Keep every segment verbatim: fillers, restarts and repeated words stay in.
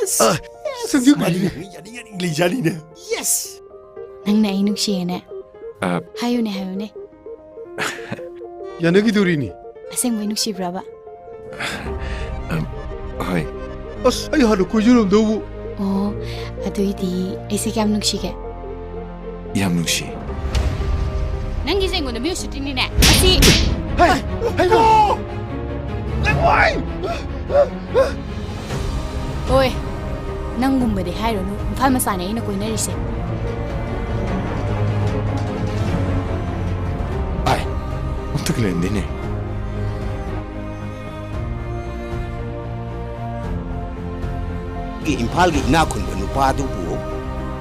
ꯑ, ꯁꯪꯖꯨ ꯃꯥꯗꯤ ꯌꯥꯅꯤꯡ, ꯌꯥꯅꯤꯡ, ꯌꯥꯅꯤꯡ ꯂꯩꯖꯥꯠꯅꯤꯅꯦ꯫ Yes! ꯅꯪꯅ ꯑꯩ ꯅꯨꯡꯁꯤꯌꯦꯅꯦ? ꯑ, ꯍꯥꯏꯌꯨꯅꯦ, ꯍꯥꯏꯌꯨꯅꯦ꯫ ꯌꯥꯅꯈꯤꯗꯣꯔꯤꯅꯤ꯫ ꯑꯁꯦꯡꯕꯩ ꯅꯨꯡꯁꯤꯕ꯭ꯔꯕ? ꯑ, ꯍꯣꯏ꯫ ꯑꯁ, ꯑꯩ ꯍꯥꯟꯅ ꯀꯣꯏꯖꯔꯝꯗꯧꯕꯨ꯫ ꯑꯣ, ꯑꯗꯨꯏꯗꯤ ꯑꯩꯁꯦ ꯀꯌꯥꯝ ꯅꯨꯡꯁꯤꯒꯦ? ꯌꯥꯝ ꯅꯨꯡꯁꯤ꯫ ꯅꯪꯒꯤꯁꯦ ꯑꯩꯉꯣꯟꯗ ꯃꯤ ꯎꯁꯤꯠꯇ꯭ꯔꯤꯅꯤꯅꯦ꯫ ꯑꯁꯤ ꯍꯩ! ꯍꯩꯃꯥ! ꯂꯩꯉꯣꯏ! ꯍꯣꯏ, ꯅꯪꯒꯨꯝꯕꯗꯤ ꯍꯥꯏꯔꯨꯅꯨ, ꯏꯝꯐꯥꯜ ꯃꯆꯥꯅꯦ ꯑꯩꯅ ꯀꯣꯏꯅꯔꯤꯁꯦ꯫ ꯑꯥꯏ, ꯑꯝꯇꯒ ꯂꯩꯔꯝꯗꯦꯅꯦ꯫ ꯏꯝꯐꯥꯜꯒꯤ ꯏꯅꯥꯛ ꯈꯨꯟꯕ ꯅꯨꯄꯥꯗꯨꯕꯨ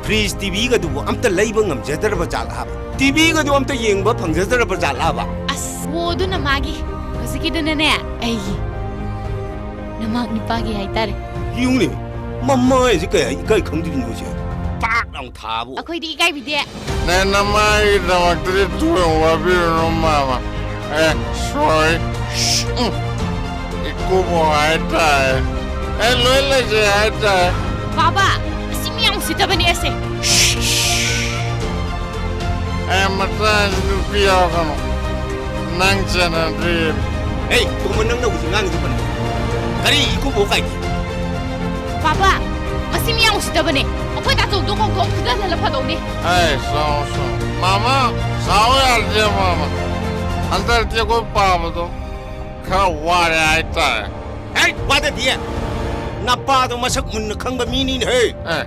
ꯐ꯭ꯔꯤꯖ, ꯇꯤꯚꯤꯒꯗꯨꯕꯨ ꯑꯝꯇ ꯂꯩꯕ ꯉꯝꯖꯗ꯭ꯔꯕ ꯖꯥꯠꯂꯥꯕ? ꯇꯤꯚꯤꯒꯗꯨ ꯑꯝꯇ ꯌꯦꯡꯕ ꯐꯪꯖꯗ꯭ꯔꯕ ꯖꯥꯠꯂꯥꯕ? ꯑꯁ, ꯋꯣꯗꯨꯅ ꯃꯥꯒꯤ, ꯍꯧꯖꯤꯛꯀꯤꯗꯨꯅꯅꯦ ꯑꯩꯒꯤ꯫ ꯅꯃꯥꯛ ꯅꯨꯄꯥꯒꯤ ꯍꯥꯏꯇꯥꯔꯦ꯫ ꯌꯦꯡꯉꯨꯅꯦ, ꯃꯃꯥꯏꯁꯦ ꯀꯌꯥ ꯏꯀꯥꯏ ꯈꯪꯗ꯭ꯔꯤꯅꯣ ꯁꯦ? ꯄꯥꯛ ꯂꯥꯎ ꯊꯥꯕꯨ꯫ ꯑꯩꯈꯣꯏꯗꯤ ꯏꯀꯥꯏꯕꯤꯗꯦ꯫ ꯅꯪ ꯅꯃꯥꯒꯤꯗꯃꯛꯇꯗꯤ ꯊꯣꯏꯅ ꯋꯥꯕꯤꯔꯨꯅꯨ, ꯃꯥꯃ꯫ ꯑꯦ, sorry. ꯎꯝ꯫ ꯏꯀꯨꯕꯣꯛ ꯍꯥꯏꯇꯥꯔꯦ꯫ ꯑꯦ, ꯂꯣꯏ ꯂꯩꯖꯩ ꯍꯥꯏꯇꯥꯔꯦ꯫ ꯕꯥꯕꯥ, ꯑꯁꯤ ꯃꯤ ꯌꯥꯝ ꯎꯁꯤꯠꯇꯕꯅꯦ ꯑꯁꯦ꯫ ꯑꯦ, ꯃꯆꯥ ꯅꯨꯄꯤ ꯌꯥꯎꯔꯛꯀꯅꯨ꯫ ꯅꯪ ꯆꯦꯟꯅꯗ꯭ꯔꯤ꯫ ꯑꯦ, ꯇꯣꯝꯕ, ꯅꯪꯅ ꯍꯧꯖꯤꯛ ꯉꯥꯡꯉꯤꯗꯣ ꯀꯔꯤ? ꯀꯔꯤ ꯏꯀꯨꯕꯣꯛ ꯀꯥꯏꯗꯤ? ꯕꯥꯕꯥ, ꯃꯁꯤ ꯃꯤ ꯌꯥꯝ ꯎꯁꯤꯠꯇꯕꯅꯦ꯫ ꯑꯩꯈꯣꯏ ꯇꯥꯆꯧꯗꯣ ꯀꯧꯊꯣꯛ ꯐꯨꯗꯍꯜꯂ ꯐꯗꯧꯅꯦ꯫ ꯑꯦ, ꯁꯥꯎ, ꯁꯥꯎ꯫ ꯃꯥꯃ, ꯁꯥꯎ ꯌꯥꯗꯦ, ꯃꯥꯃ꯫ ꯍꯟꯗꯛꯇꯤ ꯑꯩꯈꯣꯏ ꯄꯥꯕꯗꯣ ꯈꯔ ꯋꯥꯔꯦ ꯍꯥꯏꯇꯥꯔꯦ꯫ ꯍꯦ, ꯋꯥꯗꯗꯤ! ꯅꯄꯥꯗꯣ ꯃꯁꯛ ꯃꯨꯟꯅ ꯈꯪꯕ ꯃꯤꯅꯤꯅꯦꯍꯦ꯫ ꯑꯦ,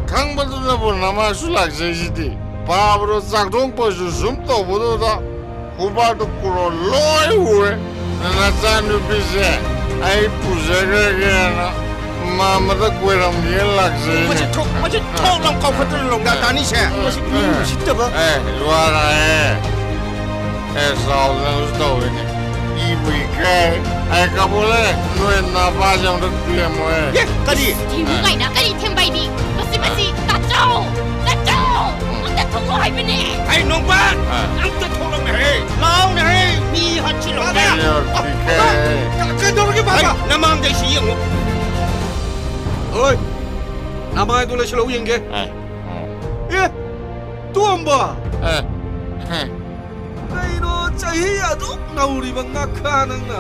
ꯈꯪꯕꯗꯨꯅꯕꯨ ꯅꯃꯥꯁꯨ ꯂꯥꯛꯆꯩꯁꯤꯗꯤ꯫ ꯄꯥꯕꯗꯣ ꯆꯥꯛꯊꯣꯡ ꯄꯣꯠꯁꯨ ꯁꯨꯝ ꯇꯧꯕꯗꯨꯗ ꯈꯨꯕꯥꯛꯇ ꯀꯨꯔꯣ ꯂꯣꯏ ꯎꯔꯦ꯫ ꯅꯆꯥꯅꯨꯄꯤꯁꯦ ꯑꯩ ꯄꯨꯖꯈ꯭ꯔꯒꯦꯅ ꯃꯥꯃꯗ ꯀꯣꯏꯔꯝꯒꯦꯅ ꯂꯥꯛꯆꯩꯅꯦ꯫ ꯃꯁꯤ ꯊꯣꯛ, ꯃꯁꯤ ꯊꯣꯛ ꯂꯥꯎ ꯀꯥꯎꯈꯠꯇꯅ ꯂꯣꯡꯗꯥ ꯇꯥꯅꯤꯁꯦ꯫ ꯃꯁꯤ ꯃꯤ ꯎꯁꯤꯠꯇꯕ꯫ ꯑꯦ, ꯋꯥꯔꯦ꯫ ꯑꯦ, ꯆꯥꯎꯗꯅꯁꯨ ꯇꯧꯋꯤꯅꯦ꯫ ꯏꯕꯨ ꯏꯀꯥꯏ꯫ ꯑꯦ, ꯀꯥꯕꯣꯂꯦ, ꯅꯣꯏ ꯅꯄꯥꯁꯦ ꯑꯝꯇ ꯊꯦꯝꯃꯣꯍꯦ꯫ ꯑꯦ, ꯀꯔꯤ? ꯊꯦꯝꯃꯨ ꯀꯥꯏꯅ? ꯀꯔꯤ ꯊꯦꯝꯕ ꯍꯥꯏꯗꯤ? ꯃꯁꯤ, ꯃꯁꯤ, ꯇꯥꯆꯧ! ꯇꯥꯆꯧ! ꯑꯝꯇ ꯊꯣꯛꯂꯛꯑꯣ ꯍꯥꯏꯕꯅꯦ! ꯑꯩ ꯅꯣꯡꯕꯥꯟ! ꯑ꯫ ꯑꯝꯇ ꯊꯣꯛꯂꯛꯅꯦꯍꯦ! ꯂꯥꯎꯅꯦꯍꯦ! ꯃꯤ ꯍꯥꯠꯁꯤꯜꯂꯛꯑꯣꯅꯦ! ꯏꯕꯨ ꯏꯀꯥꯏ꯫ ꯀ-, ꯀꯩꯗꯧꯔꯒꯦ, ꯕꯥꯕꯥ? ꯑꯩ ꯅꯃꯥꯡꯗ ꯑꯩꯁꯤ ꯌꯦꯡꯉꯨ꯫ ꯍꯣꯏ꯫ ꯃꯥꯏꯗꯣ ꯂꯩꯁꯤꯜꯂꯛꯎ ꯌꯦꯡꯒꯦ꯫ ꯑꯦ, ꯎꯝ꯫ ꯑꯦ, ꯇꯣꯝꯕ! ꯑꯦ, ꯍꯦ꯫ ꯀꯩꯅꯣ ꯆꯍꯤ ꯑꯗꯨꯛ ꯅꯧꯔꯤꯕ ꯉꯥꯈꯥ ꯅꯪꯅ?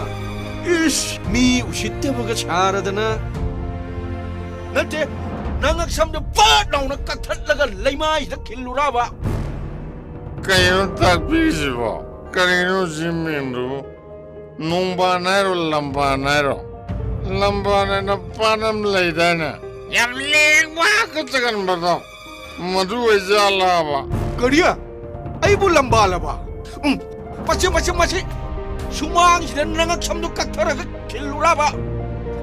ꯏꯁ, ꯃꯤ ꯎꯁꯤꯠꯇꯕꯒ ꯁꯥꯔꯗꯅ꯫ ꯅꯠꯇꯦ, ꯅꯪ ꯉꯛꯁꯝꯗꯣ ꯄꯠ ꯂꯥꯎꯅ ꯀꯛꯊꯠꯂꯒ ꯂꯩꯃꯥꯏꯁꯤꯗ ꯈꯤꯜꯂꯨꯔꯕ? ꯀꯩꯅꯣ ꯇꯥꯛꯄꯤꯔꯤꯁꯤꯕꯣ? ꯀꯔꯤꯅꯣ ꯁꯤ ꯃꯤꯡꯗꯨꯕꯨ? ꯅꯣꯡꯕꯥꯟ ꯍꯥꯏꯔꯣ, ꯂꯝꯕꯥꯟ ꯍꯥꯏꯔꯣ? ꯂꯝꯕꯥꯟ ꯍꯥꯏꯅ ꯄꯥꯠ ꯑꯃ ꯂꯩꯗꯥꯏꯅꯦ? ꯌꯥꯝ ꯂꯦꯡꯕ ꯈꯨꯠ ꯆꯒꯟꯕꯗꯣ, ꯃꯗꯨ ꯑꯣꯏꯖꯥꯠꯂꯕ? ꯀꯔꯤ? ꯑꯩꯕꯨ ꯂꯝꯕꯥꯜꯂꯕ? ꯎꯝ, ꯃꯁꯤ, ꯃꯁꯤ, ꯃꯁꯤ! ꯁꯨꯃꯥꯡꯁꯤꯗ ꯅꯉꯛ ꯁꯝꯗꯨ ꯀꯛꯊꯔꯒ ꯈꯤꯜꯂꯨꯔꯕ?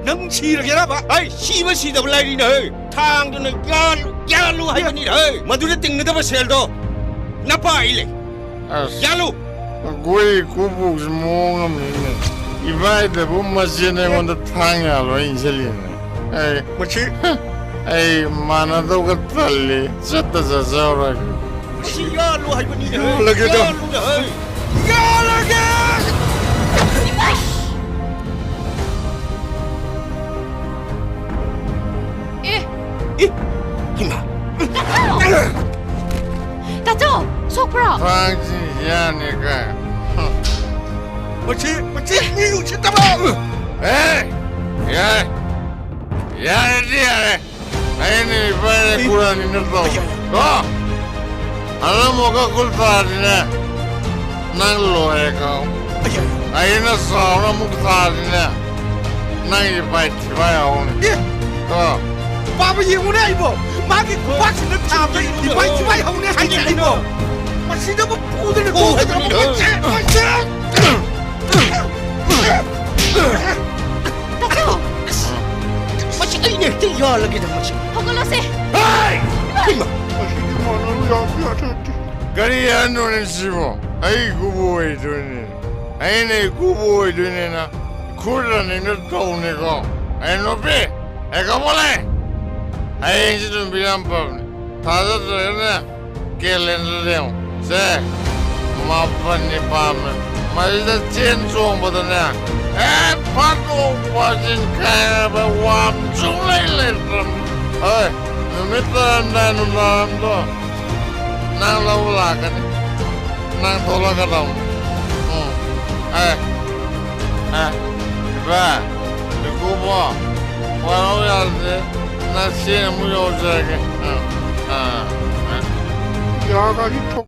ꯅꯪ ꯁꯤꯔꯒꯦꯔꯕ? ꯑꯩ ꯁꯤꯕ ꯁꯤꯗꯕ ꯂꯩꯔꯤꯅꯦ, ꯍꯦ! ꯊꯥꯡꯗꯨꯅ ꯌꯥꯜꯂꯨ, ꯌꯥꯜꯂꯨ ꯍꯥꯏꯕꯅꯤꯅꯦ, ꯍꯦ! ꯃꯗꯨꯗ ꯇꯤꯡꯒꯗꯕ ꯁꯦꯜꯗꯣ ꯅꯄꯥ ꯑꯩ ꯂꯩ꯫ ꯑꯁ, ꯌꯥꯜꯂꯨ! ꯑꯩꯈꯣꯏ ꯏꯀꯨꯕꯣꯛꯁꯦ ꯃꯑꯣꯡ ꯑꯃꯅꯤꯅꯦ꯫ ꯏꯕꯥꯏꯗꯕꯨ ꯃꯆꯦꯅ ꯑꯩꯉꯣꯟꯗ ꯊꯥꯡ ꯌꯥꯜꯂꯣ ꯍꯥꯏꯅ ꯏꯟꯁꯤꯜꯂꯤꯅꯦ꯫ ꯑꯩ, ꯃꯁꯤ ꯑꯩ ꯃꯥꯟꯅꯗꯧꯒ ꯇꯜꯂꯤ꯫ ꯆꯠꯇ ꯆꯠꯆꯧꯔꯒꯦ꯫ ꯃꯁꯤ ꯌꯥꯜꯂꯨ ꯍꯥꯏꯕꯅꯤꯅꯦ꯫ ꯌꯥꯜꯂꯒꯦꯗ꯫ ꯌꯥꯜꯂꯨꯅꯦ, ꯍꯩ꯫ ꯌꯥꯜꯂꯒꯦ! ꯑꯦ! ꯑꯦ! ꯏꯃꯥ! ꯇꯥꯆꯧ! ꯁꯣꯛꯄ꯭ꯔꯣ? ꯊꯥꯡꯁꯤ ꯌꯥꯅꯤ ꯀꯥꯏ꯫ ꯃꯁꯤ, ꯃꯁꯤ ꯃꯤ ꯎꯁꯤꯠꯇꯕ! ꯑꯦ! ꯌꯥꯔꯦ! ꯌꯥꯔꯦꯗꯤ ꯌꯥꯔꯦ! ꯑꯩꯅ ꯏꯕꯥꯏꯅ ꯀꯨꯔꯥꯅꯤ ꯅꯠꯇ꯭ꯔꯣ? ꯀꯣ? ꯑꯗ ꯑꯃꯨꯛꯀ ꯈꯨꯜ ꯊꯥꯔꯗꯤꯅꯦ, ꯅꯪ ꯂꯣꯏꯔꯦ ꯀꯣ꯫ ꯑꯩꯅ ꯆꯥꯎꯅ ꯑꯃꯨꯛ ꯊꯥꯔꯗꯤꯅꯦ, ꯅꯪ ꯏꯕꯥꯏ ꯊꯤꯕꯥꯏ ꯍꯧꯅꯤ꯫ ꯑꯦ! ꯀꯣ? ꯄꯥꯕ ꯌꯦꯡꯉꯨꯅꯦ ꯑꯩꯕꯣ꯫ ꯃꯥꯒꯤ ꯈꯨꯕꯥꯛꯁꯤꯅ ꯊꯥꯕꯗ ꯏꯕꯥꯏ ꯊꯤꯕꯥꯏ ꯍꯧꯅꯦ ꯍꯥꯏꯅꯦ ꯑꯩꯕꯣ꯫ ꯃꯁꯤꯗꯕꯨ ꯐꯨꯗꯅ ꯇꯣꯛꯀꯗ꯭ꯔꯕ? ꯃꯁꯤ, ꯃꯁꯤ! ꯇꯥꯆꯧ! ꯃꯁꯤ ꯑꯩꯅ ꯍꯦꯛꯇ ꯌꯥꯜꯂꯒꯦꯗ ꯃꯁꯤ꯫ ꯍꯧꯒꯠꯂꯣꯁꯦ! ꯍꯩ! ꯍꯩꯃꯥ! ꯃꯁꯤꯗꯤ ꯃꯥꯟꯅꯔꯨ ꯌꯥꯕ ꯌꯥꯗꯦ꯫ ꯀꯔꯤ ꯍꯥꯏꯅꯣꯅꯦ ꯁꯤꯕꯣ? ꯑꯩ ꯏꯀꯨꯕꯣꯛ ꯑꯣꯏꯗꯣꯏꯅꯦ꯫ ꯑꯩꯅ ꯏꯀꯨꯕꯣꯛ ꯑꯣꯏꯗꯣꯏꯅꯦꯅ ꯈꯨꯠ ꯑꯅꯤꯅ ꯇꯧꯅꯤꯀꯣ꯫ ꯑꯩ ꯅꯨꯄꯤ! ꯑꯩ ꯀꯧꯕ ꯂꯩ! ꯍꯌꯦꯡꯁꯤ ꯅꯨꯃꯤꯠ ꯌꯥꯝ ꯐꯕꯅꯦ꯫ ꯊꯥꯖꯗ꯭ꯔꯒꯅꯦ, ꯀꯦꯂꯦꯟꯗꯔꯗ ꯌꯦꯡꯉꯨ꯫ ꯁꯦ, ꯃꯥꯄꯟꯅꯤ ꯄꯥꯝꯃꯦ꯫ ꯃꯁꯤꯗ ꯆꯦꯟ ꯆꯣꯡꯕꯗꯅꯦ, ꯍꯦꯛ ꯐꯥꯗꯣꯛ ꯐꯥꯖꯤꯟ ꯀꯥꯏꯔꯕ ꯋꯥ ꯑꯃ ꯁꯨꯡꯂꯩ ꯂꯩꯇ꯭ꯔꯕꯅꯤ꯫ ꯍꯣꯏ, ꯅꯨꯃꯤꯠ ꯇꯥꯔꯝꯗꯥꯏ ꯅꯨꯡꯗꯥꯡꯋꯥꯏꯔꯝꯗꯣ ꯅꯪ ꯂꯧꯕ ꯂꯥꯛꯀꯅꯤ꯫ ꯅꯪ ꯊꯣꯛꯂꯛꯀꯗꯧꯅꯤ꯫ ꯎꯝ꯫ ꯑꯦ꯫ ꯑꯦ꯫ ꯏꯕꯥ꯫ ꯏꯀꯨꯕꯣ꯫ ꯋꯥꯔꯧ ꯌꯥꯗꯦ꯫ ꯅꯪ ꯆꯦꯡ ꯑꯃꯨꯛ ꯌꯧꯖꯔꯒꯦ꯫ ꯑꯥ꯫ ꯑꯥ꯫ ꯑꯥ꯫ ꯌꯥꯒꯥꯁꯤ ꯊꯣꯛ